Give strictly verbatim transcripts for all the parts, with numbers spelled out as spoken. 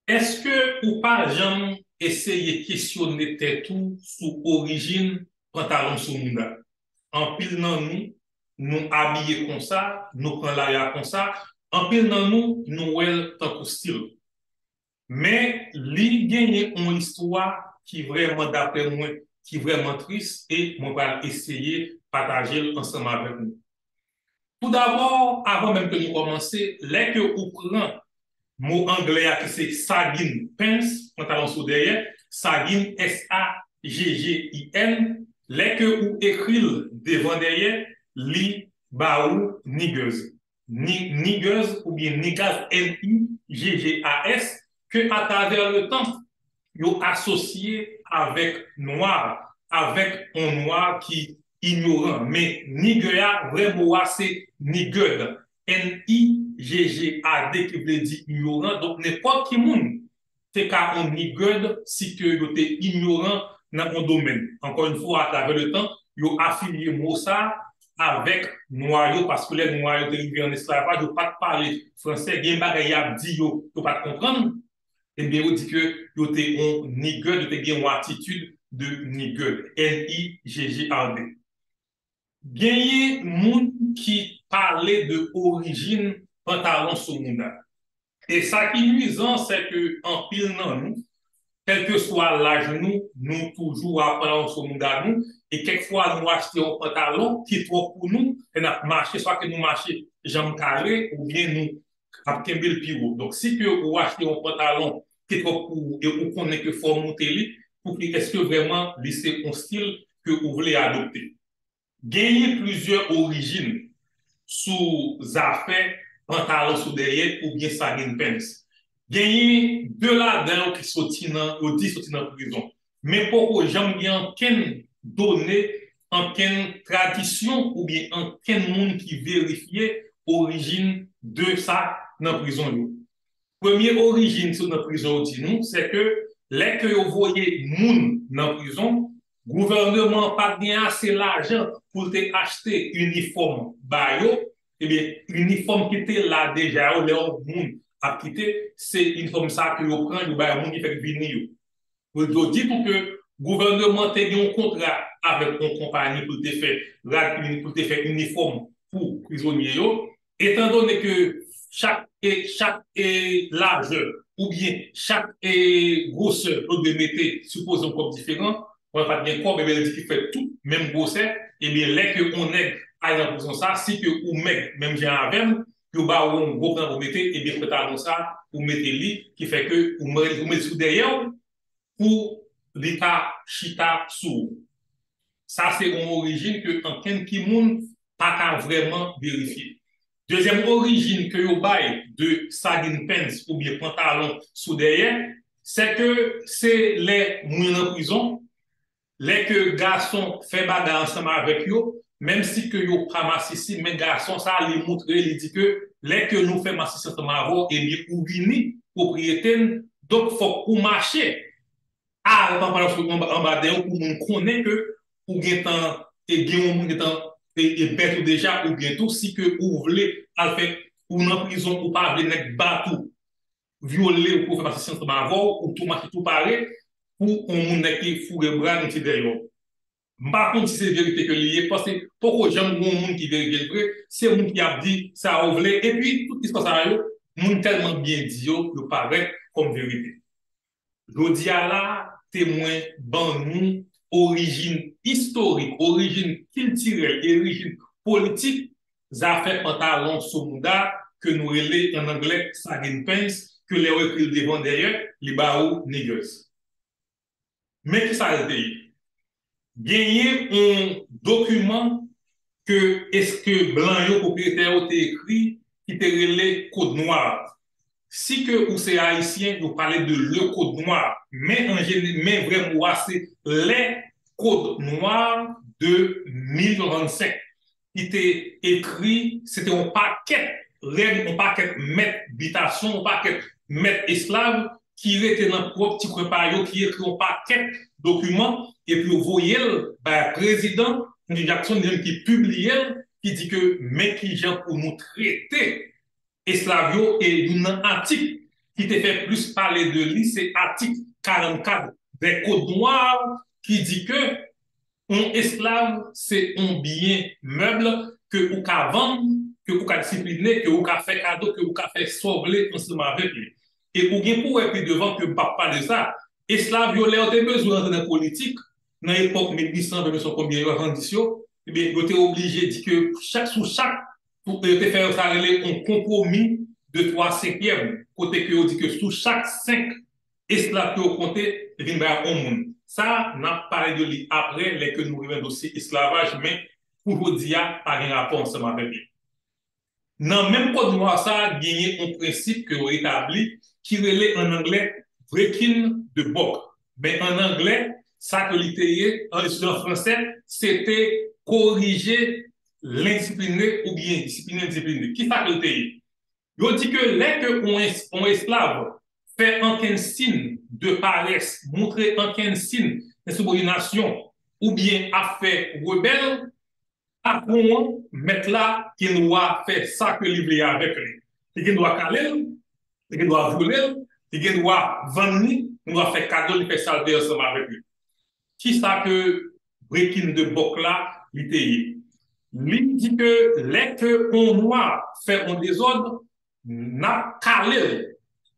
Èske ou pa janm eseye kesyone tèt ou sou orijin pantalon sou mouda? Anpil nan nou, nou abiye konsa, nou pran lari a konsa, anpil nan nou, nou wè l tankou stil. Men, li genyen yon istwa ki vrèman, daprè mwen, ki vrèman tris, e mwen pral eseye pataje l ansanm avèk nou. Toudabò, avan menm ke nou kòmanse, lè ke ou pran mo anglè a ki se sagging pants, pantalon sou dèyè, sagging, S A G G I N, lè ke ou ekri l devan dèyè, li ba ou niggers. Ni, niggers oubyen niggas, N I G G A S, ke atravè le tan, yo asosye avèk nwa, avèk yon nwa ki inyoran. Men nigger a, vrè mo a se niggard. N I G G A D ki vle di inyoran. Donk, nenpòt ki moun te ka yon niggard si ke yo te inyoran nan yon domèn. Ankò yon fwa, atravè le tan, yo afilye mo sa avèk nwa yo, paske lè nwa yo te rive an esklavaj, yo pa t pale fransè, gen bagay y ap di yo, yo pa t konprann. Ebyen, yo di ke yo te yon niggard, yo te gen yon atitid de niggard, N I G G A R D. Genyen moun ki pale de orijin pantalon sou mouda. E sa ki nwizan, se ke anpil nan nou, kèlkeswa laj nou, nou toujou ap pantalon sou mouda nou, e kèk fwa nou achte yon pantalon ki twòp pou nou, e n ap mache, swa ke nou mache janm kale, oubyen nou ap kenbe l pi wo. Donk, si ke ou achte yon pantalon ki twòp pou ou, e ou konnen ke fò w moute li, pou ki èske vrèman li se yon stil ke ou vle adopte? Genyen plizyè orijin sou zafè pantalon sou dèyè oubyen sagging pants. Genyen de ladan yo ki soti nan, yo di soti nan prizon. Men poko janm gen ankenn done, ankenn tradisyon oubyen ankenn moun ki verifye orijin de sa nan prizon yo. Premye orijin sot nan prizon yo di nou, se ke lè ke yo voye moun nan prizon, gouvènman an pa t gen ase lajan pou l te achte inifòm ba yo. Ebyen, inifòm ki te la deja yo, lè yon moun ap kite, se inifòm sa ke yo pran, yo bay moun ki fèk vini yo. Pou yo di tou ke gouvènman te gen yon kontra avèk yon konpayi pou l te fè rad, pou l te fè inifòm pou prizonye yo. Etan done ke chak, e, chak, e, lajè oubyen chak, e, gwosè yo dwe mete sipoze yon kòb diferan, mwen pa t gen kòb, ebyen, li di ki fè tout menm gwosè, ebyen, lè ke yon nèg al nan prizon sa, si ke ou mèg menm jan avè m, yo ba ou yon gwo pantalon pou mete, ebyen, pantalon sa, ou mete li, ki fè ke ou mete, ou mete sou dèyè w, pou li ka chita sou ou. Sa se yon orijin ke ankenn ki moun pa ka vrèman verifye. Dezyèm orijin ke yo bay de sagging pants oubyen pantalon sou dèyè, se ke se lè moun nan prizon, lè ke gason fè bagay ansanm avèk yo, menm si ke yo pa masisi, men gason sa, li moutre, li di ke lè ke nou fè masisi ansanm avè w, ebyen, ou vini pwopriyete n, donk fòk ou mache al pantalon sou anba, anba dèyè w pou moun konnen ke ou gentan, e gen yon moun gentan, e, e bèt ou deja, oubyen tou, si ke ou vle al fè, ou nan prizon, ou pa vle nèg bat ou, vyole w pou fè masisi ansanm avè w, ou tou mache tou pare pou yon moun nèg ki foure bra l nan ti dèyè w. M pa konn si se verite ke li ye, paske poko janm gen yon moun ki verifye l vre, se moun ki ap di sa yo vle, epi tout istwa sa yo, moun tèlman byen di yo, yo parèt kòm verite. Jodi a la, temwen ban nou orijin istorik, orijin kiltirèl, orijin politik zafè pantalon sou mouda ke nou rele an anglè sagging pants, ke lè w ekri l devan dèyè, li ba ou niggers. Men ki sa l te ye. Genyen yon dokiman ke èske blan yo, pwopriyetè yo te ekri, ki te rele Kòd Nwa. Si ke ou se ayisyen, yo pale de le Code Noir. Men an jene-, men vrè mo a se les Codes Noirs de mil nèf san trannsenk. Ki te ekri, se te yon pakèt règ, yon pakèt mèt bitasyon, yon pakèt mèt esklav ki rete nan pwòp ti kwen pa yo, ki ekri yon pakèt dokiman, epi yo voye l bay prezidan Andrew Jackson, li menm ki pibliye l, ki di ke men kijan pou nou trete esklav yo, e youn nan atik ki te fè plis pale de li, se atik karannkat dè Code Noir ki di ke yon esklav se yon byen mèb ke ou ka vann, ke ou ka disipline, ke ou ka fè kado, ke ou ka fè sa w vle ansanm avèk li. E ou gen pou wè pi devan ke m p ap pale sa. Esklav yo, lè yo te bezwen rantre nan politik, nan epòk mil uit san, mil uit san konbyen yo, swasanndis yo, ebyen, yo te oblije di ke chak, sou chak, pou, yo te fè sa rele yon konpwomi de twa senkyèm, kote ke yo di ke sou chak senk esklav ke yo konte, vin bay yon moun. Sa, n ap pale de li apre, lè ke nou rive nan dosye esklavaj, men pou jodi a, pa gen rapò ansanm avèk li. Nan menm Code Noir sa a, genyen yon prensip ke yo etabli ki rele an anglè breaking the buck. Men an anglè, sa ke li te ye, an, an fransè, se te korije lendisipline oubyen disipline lendisipline. Ki sa ke li te ye? Yo di ke lè ke yon es-, yon esklav fè ankenn siy de parès, montre ankenn siy ensibòdinasyon, oubyen ap fè rebèl, patwon an, mèt la, gen dwa fè sa ke li vle avèk li. Li gen dwa kale l, li gen dwa vyole l, li gen dwa vann li, li gen dwa fè kado, li fè sa l vle ansanm avèk li. Kisa ke breaking the buck la, li te ye? Li di ke lè ke yon nwa fè yon dezòd, n ap kale l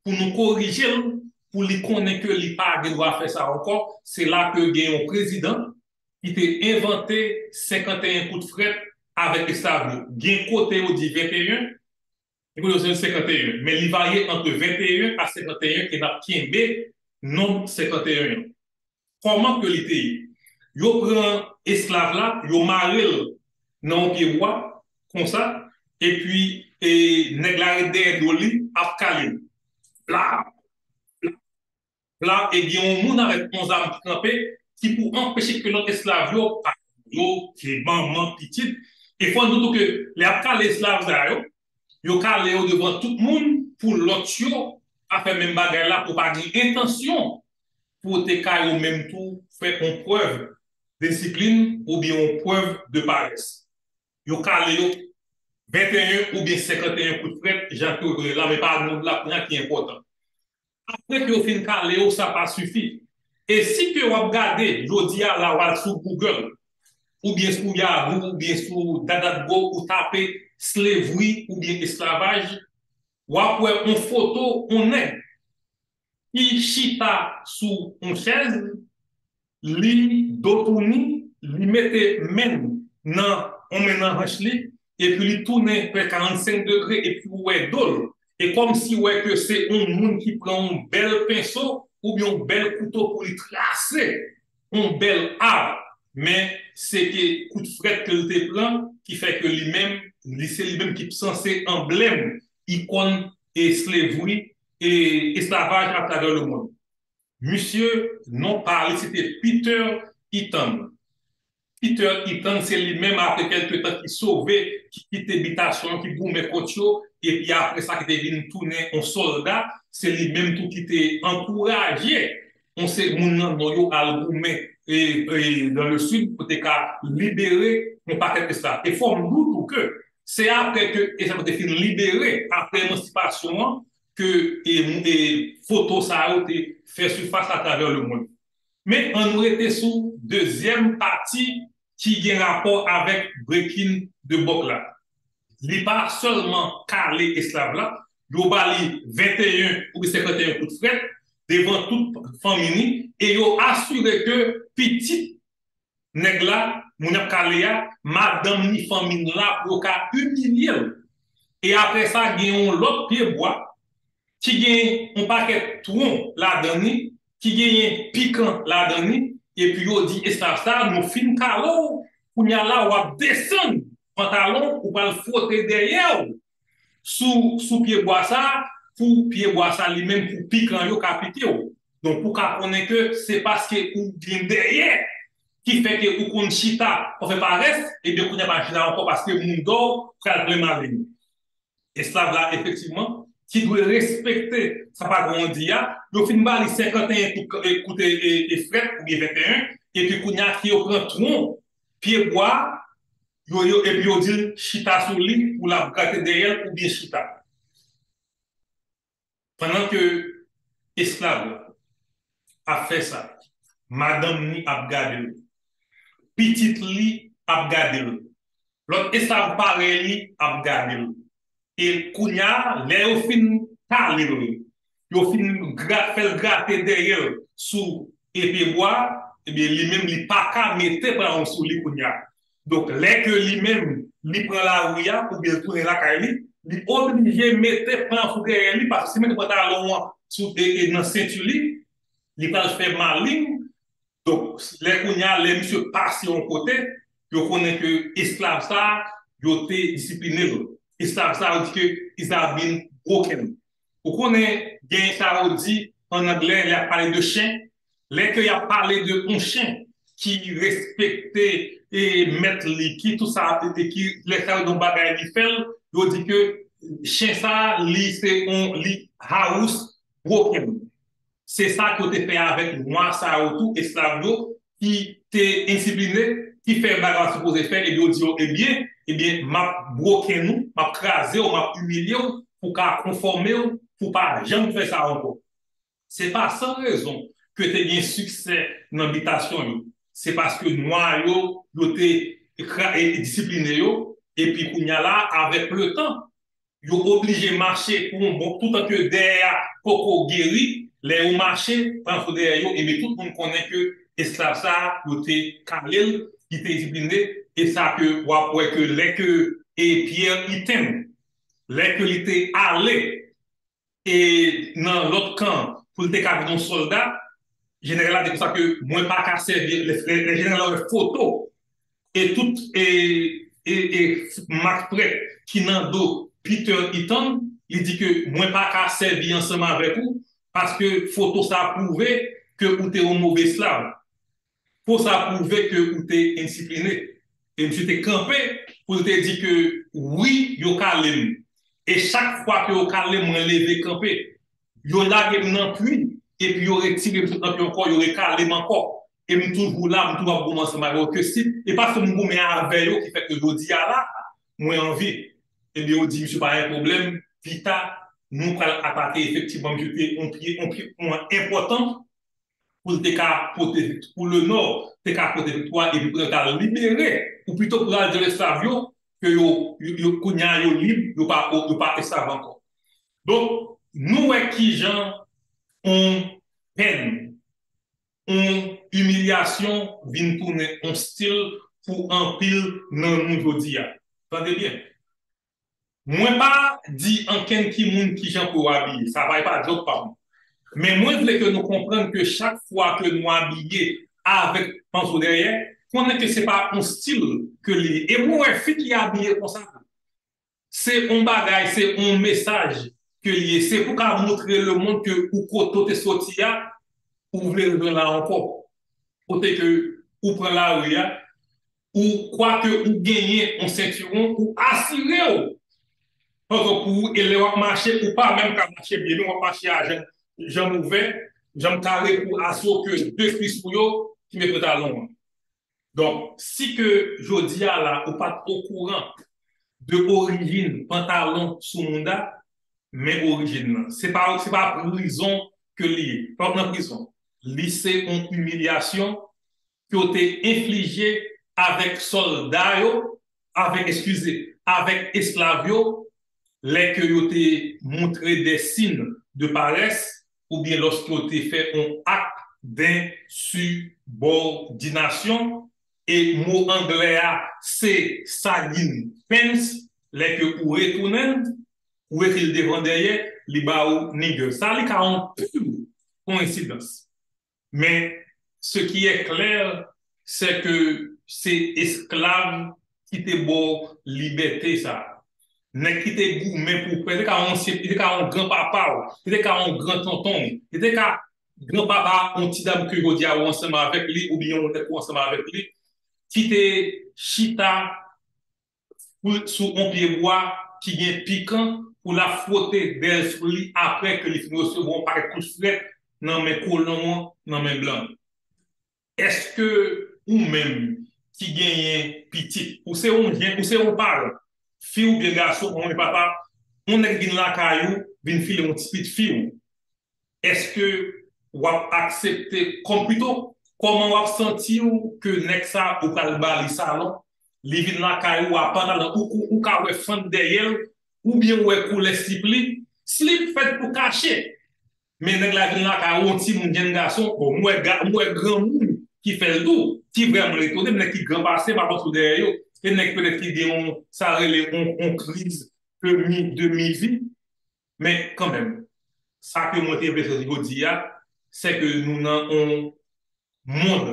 pou nou korije l, pou li konnen ke li pa gen dwa fè sa ankò. Se la ke gen yon prezidan ki te envante senkanteyen kout frèt avèk esklav yo. Gen kote yo di venteyen, gen kote yo di senkanteyen, men li varye ant venteyen a senkanteyen ke n ap kenbe nonb senkanteyen an. Kòman ke li te ye? Yo pran esklav la, yo mare l nan yon pye bwa, konsa, epi e, nèg la ret dèyè do li, ap kale l. Bla, bla, bla, e gen yon moun avèk yon zam ki kanpe, ki pou anpeche ke lòt esklav yo, pa yo, ke manman, pitit. E fò n di tou ke lè y ap kale esklav sa yo, yo kale yo devan tout moun pou lòt yo pa fè menm bagay la, pou pa gen entansyon pou te ka yo menm tou fè yon prèv de disiplin oubyen yon prèv de parès. Yo kale yo venteyen oubyen senkanteyen kout frèt, jan ke yo rele la, men pa nonb la kounye a ki enpòtan. Apre ke yo fin kale yo, sa pa sifi. E si ke w ap gade, jodi a la, w al sou Google, oubyen sou Yahoo, oubyen sou DuckDuckGo, ou tape slavery oubyen esklavaj, w ap wè yon foto yon nèg ki chita sou yon chèz, li do touni, li mete men nan, yon men nan hanch li, epi li tounen prè karannsenk degre, epi ou wè do l. E kòmsi ou wè ke se yon moun ki pran yon bèl penso oubyen yon bèl kouto pou li trase yon bèl av. Men se ke kout frèt ke l te pran ki fè ke li menm, li se li menm ki sanse anblèm, ikòn e slavery, e esklavaj atravè lemonn. Misye, non pa li, se te Peter Eaton. Peter Eaton, se li menm, apre kèlke tan, ki sove, ki kite bitasyon an, ki goumen kont yo, epi apre sa, ki te vin tounen yon sòlda, se li menm tou ki te ankouraje yon se moun nan nò yo al goumen e, e, dans le sud pou te ka libere yon pakèt esklav. E fò m di w tou ke se apre ke esklav te fin libere, apre emansipasyon an, ke e, e, foto sa yo te fè sifas atravè lemonn. Men ann nou rete sou dezyèm pati ki gen rapò avèk breaking the buck la. Li pa sèlman kale esklav la, yo ba li venteyen oubyen senkanteyen kout frèt devan tout fanmi ni, e yo asire ke pitit nèg la, moun y ap kale a, madanm ni fanmi n la pou yo ka imilye l. E apre sa, gen yon lòt pyebwa ki gen yon pakèt twon ladan li, ki genyen pikan ladan li, epi yo di esklav sa, nou fin kale w, kounye a la, w ap desann pantalon, ou pral fwote dèyè w sou, sou pyebwa sa, pou pyebwa sa li menm, pou pikan yo ka pike w. Donk, ou ka konnen ke se paske ou gen dèyè ki fè ke ou konn chita, ou fè parès, ebyen, kounye a pa chita ankò paske moun dò pral plen maleng. Esklav la, efektivman, ki dwe respekte sa patwon an di a, yo fin ba li senkanteyen kout, e, kout, e, e, e frèt oubyen venteyen, epi kounye a ki yo pran twon pyebwa, yo, yo, epi yo di l chita sou li pou l ap grate dèyè l oubyen chita. Pandan ke esklav la ap fè sa, madanm li ap gade l, pitit li ap gade l, lòt esklav parèy li ap gade l. E kounye a, lè yo fin kale l, yo fin gra, fè l grate dèyè l sou e pye bwa, ebyen, li menm, li pa ka mete pantalon sou li kounye a. Donk, lè ke li menm, li pran lari a, oubyen l tounen lakay li, li oblije mete pantalon sou dèyè li, paske si mete pantalon an sou, e, e nan senti li, li pral fè malin. Donk, lè kounye a, lè misye pase yon kote, yo konnen ke esklav sa a, yo te disipline l. Esklav sa a, yo di ke is have been broken. Ou konnen, gen sa yo di, an anglè, lè y ap pale de chen, lè ke y ap pale de yon chen ki respekte e mèt li, ki tout sa, e ki lè sa yo di yon bagay li fè l, yo di ke chen sa a, li se yon, li house broken. Se sa ke yo te fè avèk nwa sa yo tou, esklav yo, ki te endisipline, ki fè bagay yo sipoze fè, epi yo di yo, ebyen, ebyen, m ap broken ou, m ap kraze w, m ap imilye w, pou w ka konfòme w, pou w pa janm fè sa ankò. Se pa san rezon ke te gen siksè nan bitasyon yo. Se paske nwa yo, yo te kra-, e, disipline yo, epi kounye a la, avèk letan, yo oblije mache pou yon bon, toutan ke dèyè a poko geri, lè yo mache, pran sou dèyè yo, ebyen tout moun konnen ke esklav sa a, yo te kale l, li te disipline, e sa ke w ap wè ke lè ke, e Pierre Iten, lè ke li te ale, e nan lòt kan, pou l te ka vin yon sòlda, jeneral la di konsa ke mwen pa ka sèvi, lè, lè, lè jeneral la wè foto, e tout, e, e, e mak prèt ki nan do Peter Eaton, li di ke mwen pa ka sèvi ansanm avèk ou, paske foto sa pwouve ke ou te yon move esklav. Foto sa pwouve ke ou te endisipline. E misye te kanpe pou l te di ke wi, yo kale m. E chak fwa ke yo kale m, mwen leve kanpe. Yo lage m nan pwi, epi yo retire m sot nan pwi ankò, yo rekale m ankò. E m toujou la, m toujou ap goumen ansanm avè yo. Ke si, e pa si m goumen avè yo ki fè ke jodi a la, mwen an vi. Ebyen, yo di, misye, pa gen pwoblèm, pita, nou pral atake efektivman, misye te yon pye, yon pye, yon enpòtan pou l te ka pote viktwa, pou Lenò te ka pote viktwa, epi pou yo ta libere, ou pito pou al di esklav yo, ke yo, yo, yo, kounye a yo lib, yo pa, yo pa esklav ankò. Donk, nou wè kijan yon pèn, yon imilyasyon vin tounen yon stil pou anpil nan nou jodi a. Tande byen. Mwen pa di ankenn ki moun kijan pou yo abiye, sa pa, e pa djòb pa m. Men mwen vle ke nou konprann ke chak fwa ke nou abiye avèk panso dèyè, konnen ke se pa yon stil ke li ye. E mwen wè fi ki abiye konsa, se yon bagay, se yon mesaj ke li ye. Se pou ka montre lemonn ke ou kote w te soti a, ou vle jwenn la ankò. Kote ke ou pran lari a, ou kwake ou genyen yon sentiwon, ou asire w. Paske pou ou, e lè w ap mache, ou pa menm ka mache byen, men w ap mache a janm, janm ouvè, janm kare pou asire ke de kwis ou yo ki met pantalon an. Donk, si ke jodi a la, ou pa t okouran de orijin pantalon sou mouda, men orijin nan. Se pa, se pa prizon ke li ye. Pa nan prizon. Li se yon imilyasyon ke yo te enflije avèk sòlda yo, avèk, eskize, avèk esklav yo, lè ke yo te montre de siy de parès, oubyen lòske yo te fè yon ak densibòdinasyon, e mo anglè a se sagging pants, lè ke ou retounen l, ou ekri l devan dèyè, li ba ou nigger. Sa li ka yon pur koyensidans. Men, ce qui est clair, c'est que se esklav ki te ba w libète sa a. Nèg ki te goumen pou frè, li te ka yon ansyen, li te ka yon granpapa w, li te ka yon gran tonton w, li te ka granpapa yon ti dam ke jodi a ou ansanm avèk li, oubyen yon nèg ou ansanm avèk li, ki te chita pou, sou yon pye bwa ki gen pikan pou l ap fwote dèyè l sou li apre ke li fin resevwa yon pakèt kout frèt nan men kolon an, nan men blan an. Èske ou menm ki genyen pitit, ou se yon jèn, ou se yon paran, fi oubyen gason, manman, papa, yon nèg vin lakay ou, vin file yon ti pitit fi w, èske w ap aksepte, kòm pito, kòman w ap santi w ke nèg sa ou pral ba li salon, li vin lakay ou a pantalon, ou, ou, ou ka wè fant dèyè l, oubyen w wè koulè slip li, slip fèt pou kache. Men nèg la vin lakay ou, yon timoun, jenn gason, bon, m wè, ga- m wè granmoun ki fè l tou, ki vrèman etone m, nèg ki gran pase m, ap antre dèyè yo, e nèg petèt ki gen yon, sa rele yon, yon kriz demi, demi vi. Men kanmenm, sa ke mwen te vle fè jodi a, se ke nou nan yon mond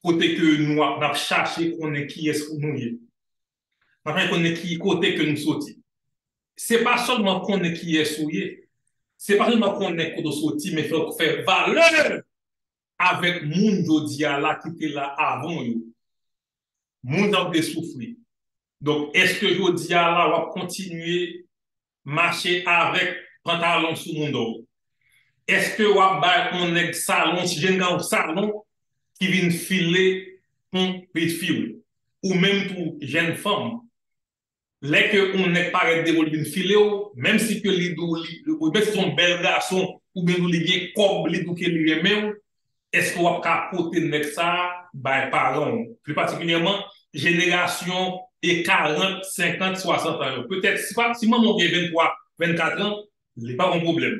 kote ke nou ap, n ap chache konnen kiyès nou ye. N ap chache konnen ki kote ke nou soti. Se pa sèlman konnen kiyès ou ye, se pa sèlman konnen kote w soti, men fè, fè valè avèk moun jodi a la ki te la avan w yo. Moun sa yo te soufri. Donk, èske jodi a la w ap kontinye mache avèk pantalon sou mouda w? Èske w ap bay yon nèg salon, ti jenn gason salon ki vin file yon pitit fi w? Ou menm tou, jenn fanm, lè ke yon nèg parèt devan w, li vin file w, menm si ke li di w, li, ou menm si se yon bèl gason, oubyen li gen kòb, li di w ke li renmen w, èske w ap ka pote nèg sa a bay paran w? Pli patikilyèman, jenerasyon e karant, senkant, swasant an yo. Petèt, si, pa- si manman w gen venntwa, vennkat an, li pa gon pwoblèm.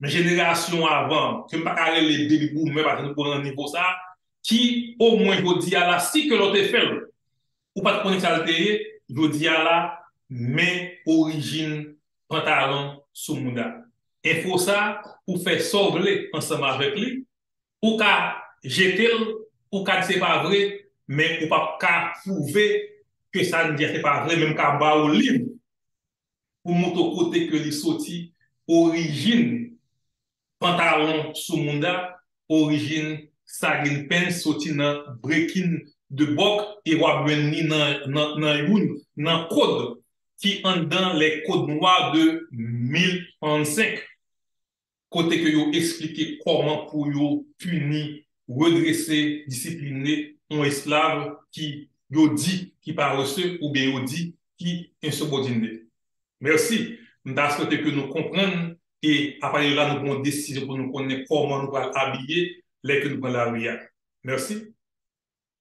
Men jenerasyon avan, ke m pa ka rele baby boomer, paske nou pran nan nivo sa, ki omwen jodi a la, si ke lè w te fè l, ou pa t konnen sa l te ye, jodi a la, men orijin pantalon sou mouda. Enfo sa, ou fè sa w vle ansanm avèk li, ou ka jete l, ou ka di se pa vre, men ou p ap ka pwouve ke sa n di a se pa vre, men m ka ba w liv pou montre w kote ke li soti, orijin pantalon sou mouda, orijin sagging pants soti nan breaking the buck, e w ap jwenn li nan, nan, nan youn nan kòd ki anndan les codes noirs de mil trannsenk, kote ke yo eksplike kòman pou yo pini, redrese, disipline yon esklav ki yo di ki parese oubyen yo di ki ensibòdine. Mèsi. M ta swete ke nou konprann e apati de la nou pran yon desizyon pou nou konnen kòman nou pral abiye lè ke nou pran lari a. Mèsi.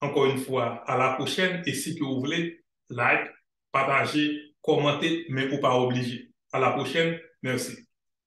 Encore une fois, à la prochaine. Et si que vous voulez, like, pataje, kòmante, men ou pa oblije. À la prochaine. Mèsi.